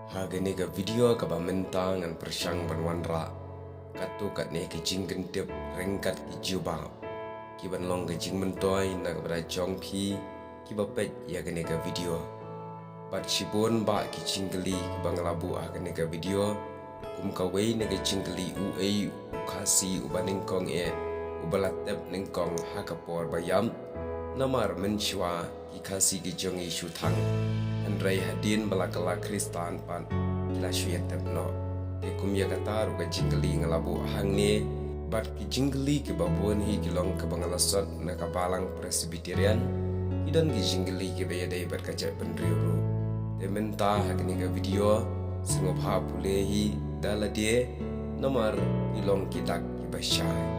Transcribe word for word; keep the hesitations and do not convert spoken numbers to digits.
Ha kane ka video kaba mynta ngan pyrshang ban wanrah katto katne ki jingkyntip ryngkat ki jubab kiban long ka jingmyntoi na ka bynta jong phi kiba peit ïa kane ka video. Bad shibun bah ki jingkylli kiba nga la buh ha kane ka video, kum kawei na ka jingkylli uei u Khasi uba nyngkong eh uba la tep nyngkong ha ka por ba ïap. Namar mynshuwa ki Khasi ki jong ngi shu thang, hynrei hadien ba la kylla Khristan pat ki la shu ïatep noh. Te kum ïa kata ruh ka jingkylli nga la buh hangne, bad ki jingkylli kiba bun hi ki long kaba nga la sot na ka Balang Presbyterian. Ki don ki jingkylli kiba ïadei bad ka jaitbynriew ruh. Te mynta ha kane ka video sngewbha pule hi da lade, namar ki long ki dak kiba shai.